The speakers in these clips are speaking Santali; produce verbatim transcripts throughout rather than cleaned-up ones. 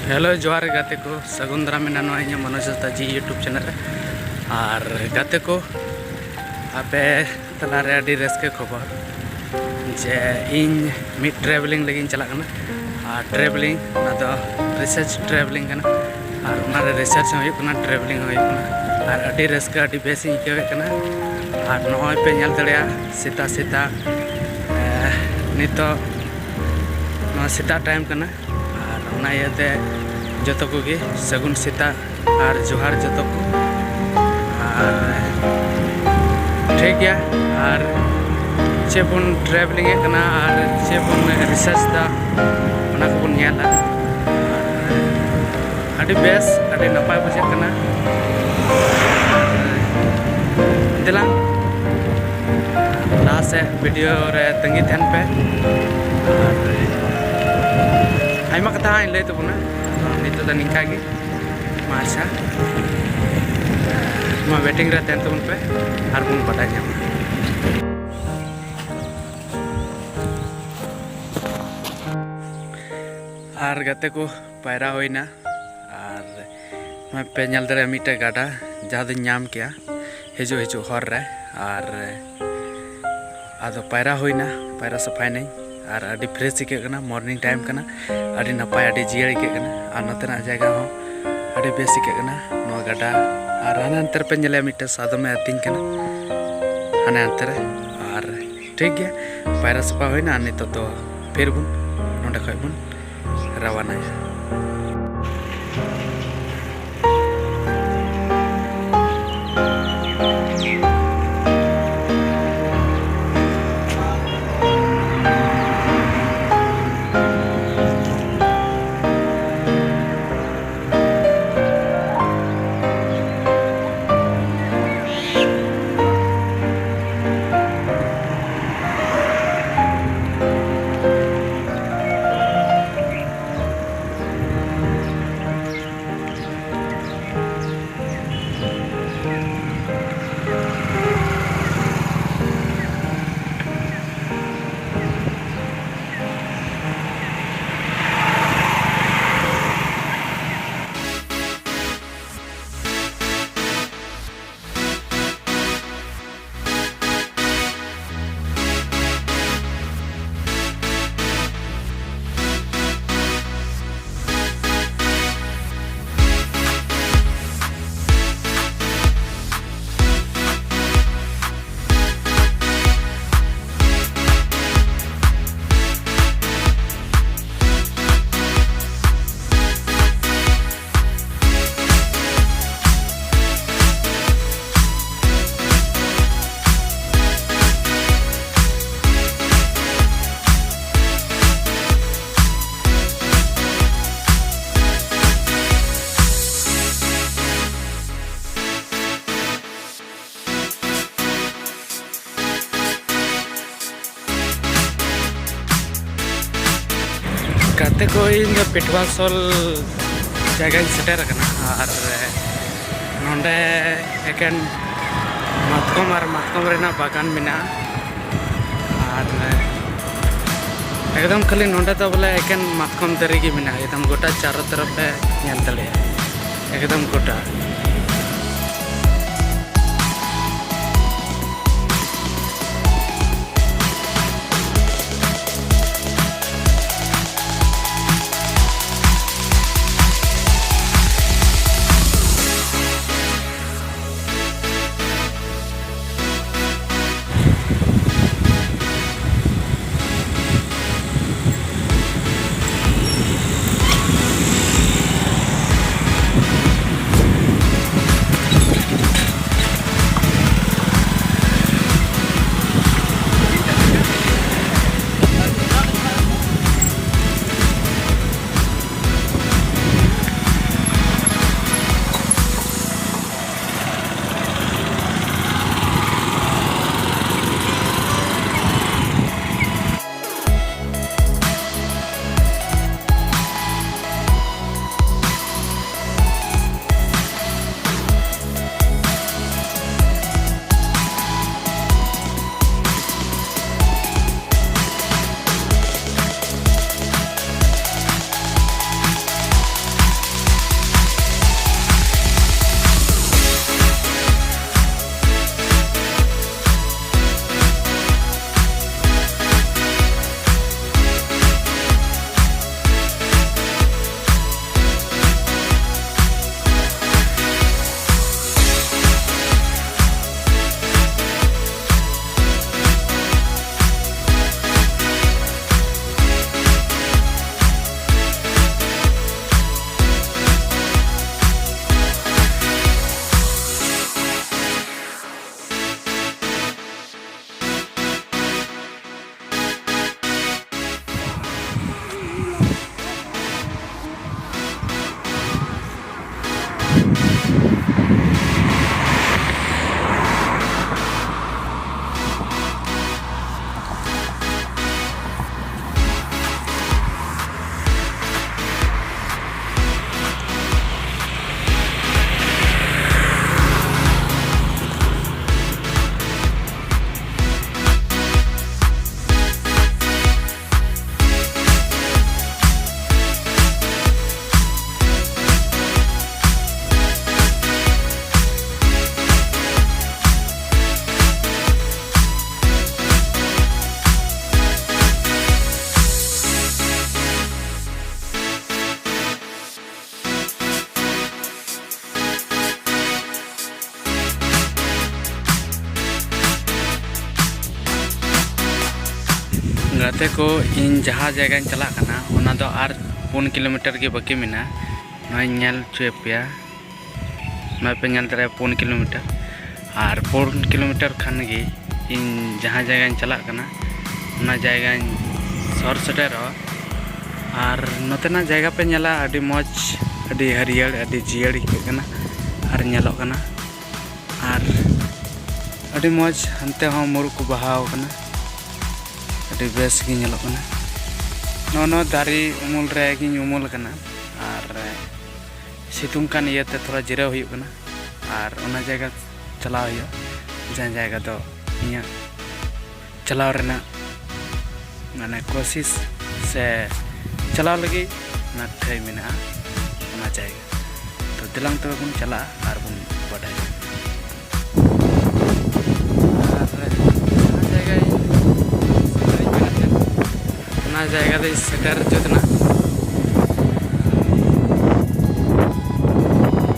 ᱦᱮᱞᱳ, ᱡᱚᱦᱟᱨ ᱜᱮ ᱜᱟᱛᱮ ᱠᱚ, ᱥᱟᱹᱜᱩᱱ ᱫᱟᱨᱟᱢ ᱢᱮᱱᱟᱜᱼᱟ ᱱᱚᱣᱟ ᱤᱧᱟᱹᱜ ᱢᱚᱱᱳᱡᱽ ᱦᱟᱸᱥᱫᱟ ᱡᱤ YouTube ᱪᱮᱱᱮᱞ ᱨᱮ᱾ ᱟᱨ ᱜᱟᱛᱮ ᱠᱚ, ᱟᱯᱮ ᱛᱟᱞᱟᱨᱮ ᱟᱹᱰᱤ ᱨᱟᱹᱥᱠᱟᱹ ᱠᱷᱚᱵᱚᱨ ᱡᱮ ᱤᱧ ᱢᱤᱫ ᱴᱨᱟᱵᱷᱮᱞᱤᱝ ᱞᱟᱹᱜᱤᱫ ᱤᱧ ᱪᱟᱞᱟᱜ ᱠᱟᱱᱟ᱾ ᱟᱨ ᱴᱨᱟᱵᱷᱮᱞᱤᱝ, ᱚᱱᱟ ᱫᱚ ᱨᱤᱥᱟᱨᱪ ᱴᱨᱟᱵᱷᱮᱞᱤᱝ ᱠᱟᱱᱟ᱾ ᱟᱨ ᱚᱱᱟᱨᱮ ᱨᱤᱥᱟᱨᱪ ᱦᱚᱸ ᱦᱩᱭᱩᱜ ᱠᱟᱱᱟ, ᱴᱨᱟᱵᱷᱮᱞᱤᱝ ᱦᱚᱸ ᱦᱩᱭᱩᱜ ᱠᱟᱱᱟ᱾ ᱟᱨ ᱟᱹᱰᱤ ᱨᱟᱹᱥᱠᱟᱹ, ᱟᱹᱰᱤ ᱵᱮᱥ ᱤᱧ ᱟᱹᱭᱠᱟᱹᱣᱮᱫ ᱠᱟᱱᱟ᱾ ᱟᱨ ᱱᱚᱜᱼᱚᱭ ᱯᱮ ᱧᱮᱞ ᱫᱟᱲᱮᱭᱟᱜᱼᱟ, ᱥᱮᱛᱟᱜ ᱥᱮᱛᱟᱜ, ᱮ, ᱱᱤᱛᱚᱜ ᱱᱚᱣᱟ ᱥᱮᱛᱟᱜ ᱴᱟᱭᱤᱢ ᱠᱟᱱᱟ᱾ ᱟᱨ ᱚᱱᱟ ᱤᱭᱟᱹᱛᱮ ᱡᱚᱛᱚ ᱠᱚᱜᱮ ᱥᱟᱹᱜᱩᱱ ᱥᱮᱛᱟᱜ ᱟᱨ ᱡᱚᱦᱟᱨ ᱡᱚᱛᱚ ᱠᱚ᱾ ᱟᱨ ᱴᱷᱤᱠ ᱜᱮᱭᱟ, ᱟᱨ ᱪᱮᱫ ᱵᱚᱱ ᱴᱨᱟᱵᱷᱮᱞᱤᱝ ᱮᱫ ᱠᱟᱱᱟ ᱟᱨ ᱪᱮᱫ ᱵᱚᱱ ᱨᱤᱥᱟᱨᱪ ᱮᱫᱟ, ᱚᱱᱟ ᱠᱚᱵᱚᱱ ᱧᱮᱞᱟ᱾ ᱟᱹᱰᱤ ᱵᱮᱥ, ᱟᱹᱰᱤ ᱱᱟᱯᱟᱭ ᱵᱩᱡᱷᱟᱹᱜ ᱠᱟᱱᱟ᱾ ᱫᱮᱞᱟᱝ, ᱞᱟᱦᱟ ᱥᱮᱫ ᱵᱷᱤᱰᱤᱭᱳ ᱨᱮ ᱛᱟᱺᱜᱤ ᱛᱟᱦᱮᱱ ᱯᱮ᱾ ᱟᱨ ᱟᱭᱢᱟ ᱠᱟᱛᱷᱟ ᱦᱟᱸᱜ ᱤᱧ ᱞᱟᱹᱭ ᱛᱟᱵᱚᱱᱟ, ᱱᱤᱛᱚᱜ ᱫᱚ ᱱᱤᱝᱠᱟ ᱜᱮ᱾ ᱢᱟ ᱟᱪᱪᱷᱟ, ᱱᱚᱣᱟ ᱣᱮᱴᱤᱝ ᱨᱮ ᱛᱟᱦᱮᱱ ᱛᱟᱵᱚᱱ ᱯᱮ, ᱟᱨ ᱵᱚᱱ ᱵᱟᱰᱟᱭ ᱧᱟᱢᱟ᱾ ᱟᱨ ᱜᱟᱛᱮ ᱠᱚ, ᱯᱟᱭᱨᱟ ᱦᱩᱭᱱᱟ᱾ ᱟᱨ ᱱᱚᱜᱼᱚᱭ ᱯᱮ ᱧᱮᱞ ᱫᱟᱲᱮᱭᱟᱜᱼᱟ ᱢᱤᱫᱴᱮᱡ ᱜᱟᱰᱟ, ᱡᱟᱦᱟᱸ ᱫᱚᱧ ᱧᱟᱢ ᱠᱮᱜᱼᱟ ᱦᱤᱡᱩᱜ ᱦᱤᱡᱩᱜ ᱦᱚᱨ ᱨᱮ᱾ ᱟᱨ ᱟᱫᱚ ᱯᱟᱭᱨᱟ ᱦᱩᱭᱱᱟ, ᱯᱟᱭᱨᱟ ᱥᱟᱯᱷᱟᱭᱱᱟᱹᱧ᱾ ᱟᱨ ᱟᱹᱰᱤ ᱯᱷᱨᱮᱥ ᱟᱹᱭᱠᱟᱹᱜ ᱠᱟᱱᱟ, ᱢᱚᱨᱱᱤᱝ ᱴᱟᱭᱤᱢ ᱠᱟᱱᱟ, ᱟᱹᱰᱤ ᱱᱟᱯᱟᱭ, ᱟᱹᱰᱤ ᱡᱤᱭᱟᱹᱲ ᱟᱹᱭᱠᱟᱹᱜ ᱠᱟᱱᱟ᱾ ᱟᱨ ᱱᱚᱛᱮᱱᱟᱜ ᱡᱟᱭᱜᱟ ᱦᱚᱸ ᱟᱹᱰᱤ ᱵᱮᱥ ᱟᱹᱭᱠᱟᱹᱜ ᱠᱟᱱᱟ, ᱱᱚᱣᱟ ᱜᱟᱰᱟ᱾ ᱟᱨ ᱦᱟᱱᱮ ᱦᱟᱱᱛᱮ ᱨᱮᱯᱮ ᱧᱮᱞᱮᱜᱼᱟ ᱢᱤᱫᱴᱮᱱ ᱥᱟᱫᱚᱢᱮ ᱟᱹᱛᱤᱧ ᱠᱟᱱᱟ ᱦᱟᱱᱮ ᱦᱟᱱᱛᱮ ᱨᱮ᱾ ᱟᱨ ᱴᱷᱤᱠ ᱜᱮᱭᱟ, ᱯᱟᱭᱨᱟ ᱥᱟᱯᱷᱟ ᱦᱩᱭᱱᱟ᱾ ᱟᱨ ᱱᱤᱛᱚᱜ ᱫᱚ ᱯᱷᱤᱨ ᱵᱚᱱ ᱱᱚᱸᱰᱮ ᱠᱷᱚᱡ ᱵᱚᱱ ᱨᱟᱣᱟᱱᱟᱭᱟ᱾ ᱜᱟᱛᱮ ᱠᱚ, ᱤᱧ ᱫᱚ ᱯᱮᱴᱩᱣᱟ ᱥᱚᱞ ᱡᱟᱭᱜᱟᱧ ᱥᱮᱴᱮᱨ ᱟᱠᱟᱱᱟ᱾ ᱟᱨ ᱱᱚᱰᱮ ᱮᱠᱮᱱ ᱢᱟᱛᱠᱚᱢ ᱟᱨ ᱢᱟᱛᱠᱚᱢ ᱨᱮᱱᱟᱜ ᱵᱟᱜᱟᱱ ᱢᱮᱱᱟᱜᱼᱟ᱾ ᱟᱨ ᱮᱠᱫᱚᱢ ᱠᱷᱟᱹᱞᱤ ᱱᱚᱰᱮ ᱫᱚ ᱵᱚᱞᱮ ᱮᱠᱮᱱ ᱢᱟᱛᱠᱚᱢ ᱫᱟᱨᱮ ᱜᱮ ᱢᱮᱱᱟᱜᱼᱟ᱾ ᱮᱠᱫᱚᱢ ᱜᱚᱴᱟ ᱪᱟᱨᱚ ᱛᱚᱨᱚᱯ ᱯᱮ ᱧᱮᱞ ᱫᱟᱲᱮᱭᱟᱜᱼᱟ, ᱮᱠᱫᱚᱢ ᱜᱚᱴᱟ᱾ ᱜᱟᱛᱮ ᱠᱚ, ᱤᱧ ᱡᱟᱦᱟᱸ ᱡᱟᱭᱜᱟᱧ ᱪᱟᱞᱟᱜ ᱠᱟᱱᱟ, ᱚᱱᱟ ᱫᱚ ᱟᱨ ᱯᱩᱱ ᱠᱤᱞᱳᱢᱤᱴᱟᱨ ᱜᱮ ᱵᱟᱹᱠᱤ ᱢᱮᱱᱟᱜᱼᱟ᱾ ᱱᱚᱣᱟᱧ ᱧᱮᱞ ᱦᱚᱪᱚᱭᱮᱫ ᱯᱮᱭᱟ, ᱱᱚᱜᱼᱚᱭ ᱯᱮ ᱧᱮᱞ ᱫᱟᱲᱮᱭᱟᱜᱼᱟ, ᱯᱩᱱ ᱠᱤᱞᱳᱢᱤᱴᱟᱨ᱾ ᱟᱨ ᱯᱩᱱ ᱠᱤᱞᱳᱢᱤᱴᱟᱨ ᱠᱷᱟᱱ ᱜᱮ ᱤᱧ ᱡᱟᱦᱟᱸ ᱡᱟᱭᱜᱟᱧ ᱪᱟᱞᱟᱜ ᱠᱟᱱᱟ, ᱚᱱᱟ ᱡᱟᱭᱜᱟᱧ ᱥᱚᱨ ᱥᱮᱴᱮᱨᱚᱜᱼᱟ᱾ ᱟᱨ ᱱᱚᱛᱮᱱᱟᱜ ᱡᱟᱭᱜᱟ ᱯᱮ ᱧᱮᱞᱟ, ᱟᱹᱰᱤ ᱢᱚᱡᱽ, ᱟᱹᱰᱤ ᱦᱟᱹᱨᱭᱟᱹᱲ, ᱟᱹᱰᱤ ᱡᱤᱭᱟᱹᱲ ᱟᱹᱭᱠᱟᱹᱜ ᱠᱟᱱᱟ ᱟᱨ ᱧᱮᱞᱚᱜ ᱠᱟᱱᱟ᱾ ᱟᱨ ᱟᱹᱰᱤ ᱢᱚᱡᱽ, ᱦᱟᱱᱛᱮ ᱦᱚᱸ ᱢᱩᱨᱩᱠ ᱠᱚ ᱵᱟᱦᱟᱣ ᱠᱟᱱᱟ, ᱟᱹᱰᱤ ᱵᱮᱥ ᱜᱮ ᱧᱮᱞᱚᱜ ᱠᱟᱱᱟ᱾ ᱱᱚᱜᱼᱚ ᱱᱚᱣᱟ ᱫᱟᱨᱮ ᱩᱢᱩᱞ ᱨᱮ ᱜᱤᱧ ᱩᱢᱩᱞ ᱠᱟᱱᱟ᱾ ᱟᱨ ᱥᱤᱛᱩᱝ ᱠᱟᱱ ᱤᱭᱟᱹᱛᱮ ᱛᱷᱚᱲᱟ ᱡᱤᱨᱟᱹᱣ ᱦᱩᱭᱩᱜ ᱠᱟᱱᱟ᱾ ᱟᱨ ᱚᱱᱟ ᱡᱟᱭᱜᱟ ᱪᱟᱞᱟᱣ ᱦᱩᱭᱩᱜᱼᱟ, ᱡᱟᱦᱟᱸ ᱡᱟᱭᱜᱟ ᱫᱚ ᱤᱧᱟᱹᱜ ᱪᱟᱞᱟᱣ ᱨᱮᱱᱟᱜ ᱢᱟᱱᱮ ᱠᱳᱥᱤᱥ ᱥᱮ ᱪᱟᱞᱟᱣ ᱞᱟᱹᱜᱤᱫ ᱚᱱᱟ ᱴᱷᱟᱹᱭ ᱢᱮᱱᱟᱜᱼᱟ, ᱚᱱᱟ ᱡᱟᱭᱜᱟ᱾ ᱛᱚ ᱫᱮᱞᱟᱝ ᱛᱚᱵᱮ ᱵᱚᱱ ᱪᱟᱞᱟᱜᱼᱟ ᱟᱨ ᱵᱚᱱ ᱵᱟᱰᱟᱭᱟ᱾ ᱟᱨ ᱡᱟᱦᱟᱸ ᱡᱟᱭᱜᱟ ᱤᱧ ᱥᱮᱴᱮᱨᱤᱧ ᱢᱮᱱᱮᱫ ᱛᱟᱦᱮᱸᱫ, ᱚᱱᱟ ᱡᱟᱭᱜᱟ ᱫᱚᱧ ᱥᱮᱴᱮᱨ ᱡᱩᱛ ᱮᱱᱟ᱾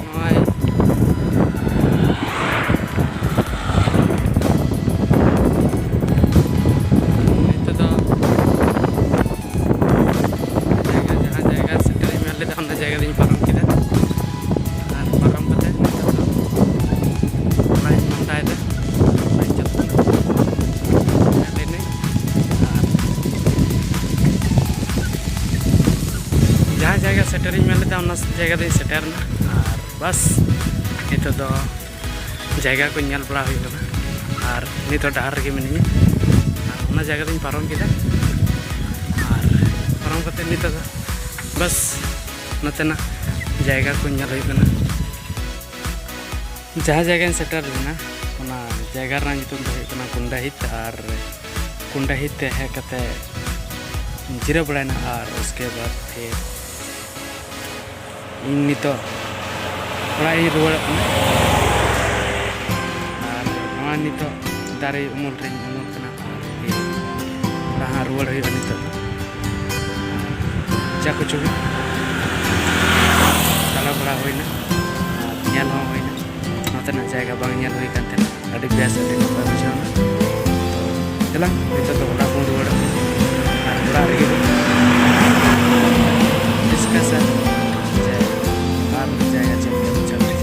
ᱱᱚᱜᱼᱚᱭ ᱱᱤᱛᱚᱜ ᱫᱚ ᱡᱟᱭᱜᱟ, ᱡᱟᱦᱟᱸ ᱡᱟᱭᱜᱟ ᱥᱮᱴᱮᱨᱤᱧ ᱢᱮᱱ ᱞᱮᱫᱟ, ᱚᱱᱟ ᱡᱟᱭᱜᱟ ᱫᱚᱧ ᱯᱟᱨᱚᱢ ᱠᱮᱫᱟ᱾ ᱟᱨ ᱯᱟᱨᱚᱢ ᱠᱟᱛᱮ ᱱᱤᱛᱚᱜ ᱫᱚ ᱚᱲᱟᱜ ᱤᱧ ᱢᱚᱦᱰᱟᱭᱮᱫᱟ, ᱚᱲᱟᱜ ᱤᱧ ᱪᱟᱞᱟᱜ ᱠᱟᱱᱟ᱾ ᱧᱮᱞ ᱞᱮᱱᱟᱹᱧ᱾ ᱟᱨ ᱡᱟᱦᱟᱸ ᱡᱟᱭᱜᱟ ᱥᱮᱴᱮᱨᱤᱧ ᱢᱮᱱ ᱞᱮᱫᱟ, ᱚᱱᱟ ᱡᱟᱭᱜᱟ ᱫᱚᱧ ᱥᱮᱴᱮᱨ ᱮᱱᱟ᱾ ᱟᱨ ᱵᱟᱥ, ᱱᱤᱛᱚᱜ ᱫᱚ ᱡᱟᱭᱜᱟ ᱠᱚ ᱧᱮᱞ ᱵᱟᱲᱟ ᱦᱩᱭᱩᱜ ᱠᱟᱱᱟ᱾ ᱟᱨ ᱱᱤᱛ ᱦᱚᱸ ᱰᱟᱦᱟᱨ ᱨᱮᱜᱮ ᱢᱤᱱᱟᱹᱧᱟ᱾ ᱟᱨ ᱚᱱᱟ ᱡᱟᱭᱜᱟ ᱫᱚᱧ ᱯᱟᱨᱚᱢ ᱠᱮᱫᱟ᱾ ᱟᱨ ᱯᱟᱨᱚᱢ ᱠᱟᱛᱮ ᱱᱤᱛᱚᱜ ᱫᱚ ᱵᱟᱥ ᱱᱚᱛᱮᱱᱟᱜ ᱡᱟᱭᱜᱟ ᱠᱚ ᱧᱮᱞ ᱦᱩᱭᱩᱜ ᱠᱟᱱᱟ᱾ ᱡᱟᱦᱟᱸ ᱡᱟᱭᱜᱟᱧ ᱥᱮᱴᱮᱨ ᱞᱮᱱᱟ, ᱚᱱᱟ ᱡᱟᱭᱜᱟ ᱨᱮᱱᱟᱜ ᱧᱩᱛᱩᱢ ᱫᱚ ᱦᱩᱭᱩᱜ ᱠᱟᱱᱟ ᱠᱩᱱᱰᱟᱦᱤᱛ᱾ ᱟᱨ ᱠᱩᱱᱰᱟᱦᱤᱛ ᱛᱮ ᱦᱮᱡ ᱠᱟᱛᱮ ᱡᱤᱨᱟᱹᱣ ᱵᱟᱲᱟᱭᱮᱱᱟ᱾ ᱟᱨ ᱩᱥᱠᱮ ᱵᱟᱫ ᱯᱷᱤᱨ ᱤᱧ ᱱᱤᱛᱚᱜ ᱚᱲᱟᱜ ᱤᱧ ᱨᱩᱣᱟᱹᱲᱚᱜ ᱠᱟᱱᱟ᱾ ᱟᱨ ᱱᱚᱣᱟ ᱱᱤᱛᱚᱜ ᱫᱟᱨᱮ ᱩᱢᱩᱞ ᱨᱮᱧ ᱩᱢᱩᱞ ᱠᱟᱱᱟ᱾ ᱟᱨ ᱚᱲᱟᱜ ᱦᱟᱸᱜ ᱨᱩᱣᱟᱹᱲ ᱦᱩᱭᱩᱜᱼᱟ ᱱᱤᱛᱚᱜ ᱫᱚ᱾ ᱡᱟ ᱠᱤᱪᱷᱩ ᱜᱮ ᱪᱟᱞᱟᱣ ᱵᱟᱲᱟ ᱦᱩᱭᱱᱟ ᱟᱨ ᱧᱮᱞ ᱦᱚᱸ ᱦᱩᱭᱱᱟ᱾ ᱱᱚᱛᱮᱱᱟᱜ ᱡᱟᱭᱜᱟ ᱵᱟᱝ ᱧᱮᱞ ᱦᱩᱭ ᱠᱟᱱ ᱛᱟᱦᱮᱱᱟ, ᱟᱹᱰᱤ ᱵᱮᱥ, ᱟᱹᱰᱤ ᱱᱟᱯᱟᱭ ᱵᱩᱡᱷᱟᱹᱣ ᱮᱱᱟ᱾ ᱛᱚ ᱫᱮᱞᱟ, ᱱᱤᱛᱚᱜ ᱫᱚ ᱚᱲᱟᱜ ᱵᱚᱱ ᱨᱩᱣᱟᱹᱲᱟ᱾ ᱚᱲᱟᱜ ᱨᱮᱜᱮ ᱵᱚᱱ ᱰᱤᱥᱠᱟᱥᱟ ᱡᱮ ᱟᱨ ᱡᱟᱭᱜᱟ ᱪᱮᱫ ᱞᱮᱠᱟ ᱵᱚᱱ ᱪᱟᱞᱟᱜᱼᱟ᱾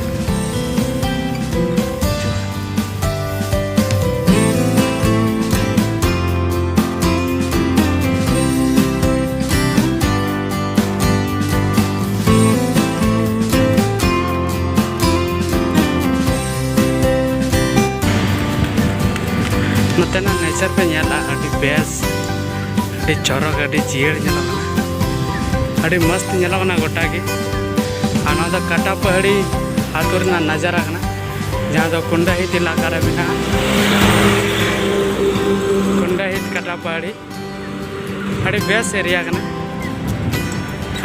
ᱱᱚᱛᱮᱱᱟᱜ ᱱᱮᱪᱟᱨ ᱯᱮ ᱧᱮᱞᱟ, ᱟᱹᱰᱤ ᱵᱮᱥ, ᱟᱹᱰᱤ ᱪᱚᱨᱚᱠ, ᱟᱹᱰᱤ ᱡᱤᱭᱟᱹᱲ ᱧᱮᱞᱚᱜ ᱠᱟᱱᱟ, ᱟᱹᱰᱤ ᱢᱚᱥᱛ ᱧᱮᱞᱚᱜ ᱠᱟᱱᱟ ᱜᱚᱴᱟ ᱜᱮ᱾ ᱟᱨ ᱱᱚᱣᱟ ᱫᱚ ᱠᱟᱴᱟ ᱯᱟᱦᱟᱲᱤ ᱟᱹᱛᱩ ᱨᱮᱱᱟᱜ ᱱᱟᱡᱟᱨᱟ ᱠᱟᱱᱟ, ᱡᱟᱦᱟᱸ ᱫᱚ ᱠᱩᱱᱰᱟᱦᱤᱛ ᱮᱞᱟᱠᱟ ᱨᱮ ᱢᱮᱱᱟᱜᱼᱟ᱾ ᱠᱩᱱᱰᱟᱦᱤᱛ ᱠᱟᱴᱟ ᱯᱟᱦᱟᱲᱤ ᱟᱹᱰᱤ ᱵᱮᱥ ᱮᱨᱤᱭᱟ ᱠᱟᱱᱟ,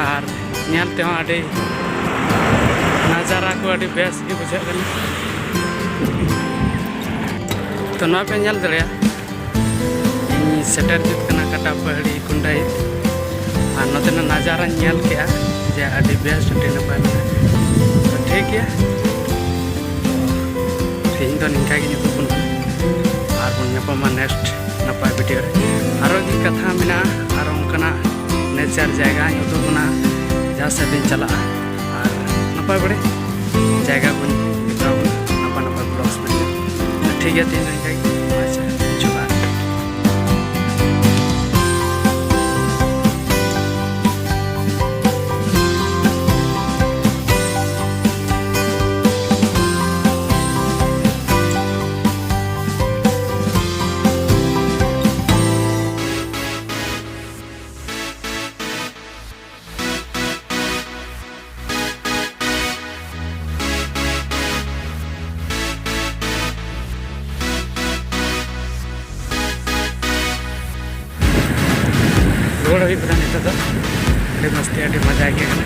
ᱟᱨ ᱧᱮᱞ ᱛᱮᱦᱚᱸ ᱟᱹᱰᱤ ᱱᱟᱡᱟᱨᱟ ᱠᱚ ᱟᱹᱰᱤ ᱵᱮᱥ ᱜᱮ ᱵᱩᱡᱷᱟᱹᱜ ᱠᱟᱱᱟ᱾ ᱛᱚ, ᱱᱚᱣᱟ ᱯᱮ ᱧᱮᱞ ᱫᱟᱲᱮᱭᱟᱜᱼᱟ, ᱤᱧ ᱥᱮᱴᱮᱨ ᱡᱩᱛ ᱠᱟᱱᱟ ᱠᱟᱴᱟ ᱯᱟᱦᱟᱲᱤ ᱠᱩᱱᱰᱟᱦᱤᱛ, ᱟᱨ ᱱᱚᱛᱮᱱᱟᱜ ᱱᱟᱡᱟᱨᱟᱧ ᱧᱮᱞ ᱠᱮᱜᱼᱟ ᱡᱮ ᱟᱹᱰᱤ ᱵᱮᱥ, ᱟᱹᱰᱤ ᱱᱟᱯᱟᱭ ᱢᱮᱱᱟᱜᱼᱟ᱾ ᱛᱚ, ᱴᱷᱤᱠ ᱜᱮᱭᱟ, ᱛᱮᱦᱮᱧ ᱫᱚ ᱱᱤᱝᱠᱟ ᱜᱮ ᱧᱩᱛᱩᱢ ᱵᱚᱱ, ᱟᱨ ᱵᱚᱱ ᱧᱟᱯᱟᱢᱟ ᱱᱮᱠᱥᱴ ᱱᱟᱯᱟᱭ ᱵᱷᱤᱰᱤᱭᱳ ᱨᱮ᱾ ᱟᱨᱚ ᱜᱮ ᱠᱟᱛᱷᱟ ᱢᱮᱱᱟᱜᱼᱟ, ᱟᱨ ᱚᱱᱠᱟᱱᱟᱜ ᱱᱮᱪᱟᱨ ᱡᱟᱭᱜᱟᱧ ᱩᱫᱩᱜ ᱵᱚᱱᱟ ᱡᱟᱦᱟᱸ ᱥᱮᱫ ᱵᱤᱱ ᱪᱟᱞᱟᱜᱼᱟ, ᱟᱨ ᱱᱟᱯᱟᱭ ᱵᱟᱲᱮ ᱡᱟᱭᱜᱟ ᱵᱚᱱ ᱫᱮᱠᱷᱟᱣ ᱵᱚᱱᱟ ᱱᱟᱯᱟᱭ ᱱᱟᱯᱟᱭ ᱵᱞᱚᱜᱥ ᱵᱷᱤᱰᱤᱭᱳ᱾ ᱴᱷᱤᱠ ᱜᱮᱭᱟ, ᱛᱮᱦᱮᱧ ᱫᱚ ᱤᱱᱠᱟ ᱜᱮ᱾ ᱟᱪᱪᱷᱟ, ᱡᱚᱦᱟᱨ᱾ ᱨᱩᱣᱟᱹᱲ ᱦᱩᱭᱩᱜ ᱠᱟᱱᱟ ᱱᱤᱛᱚᱜ ᱫᱚ᱾ ᱟᱹᱰᱤ ᱢᱚᱥᱛᱤ, ᱟᱹᱰᱤ ᱢᱚᱡᱟ ᱟᱹᱭᱠᱟᱹᱜ ᱠᱟᱱᱟ᱾